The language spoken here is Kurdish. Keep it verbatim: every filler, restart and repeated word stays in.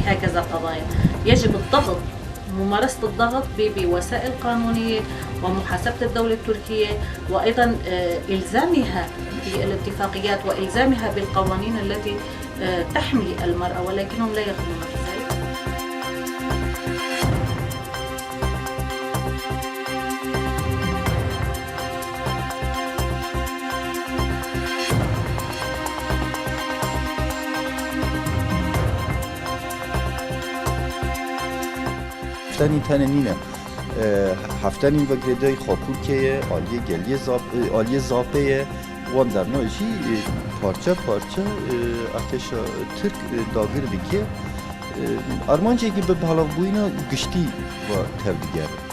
هكذا قضايا يجب الضغط، ممارسة الضغط ب-، بوسائل قانونية ومحاسبة الدولة التركية، وأيضًا، آه، إلزامها بالاتفاقيات وإلزامها بالقوانين التي، آه، تحمي المرأة، ولكنهم لا يقومون بذلك. Heftenî tenê nîne. E, heftenî ve girêdayî Xapûrkê ye, aliyê Geliyê Zap-, e, aliyê Zapê ye. Wan derna jî, e, parçe parçe, e, artêşa Tirk, e, dagir dike. E, armancekî bi belavbûyîna giştî ve tevdigerin.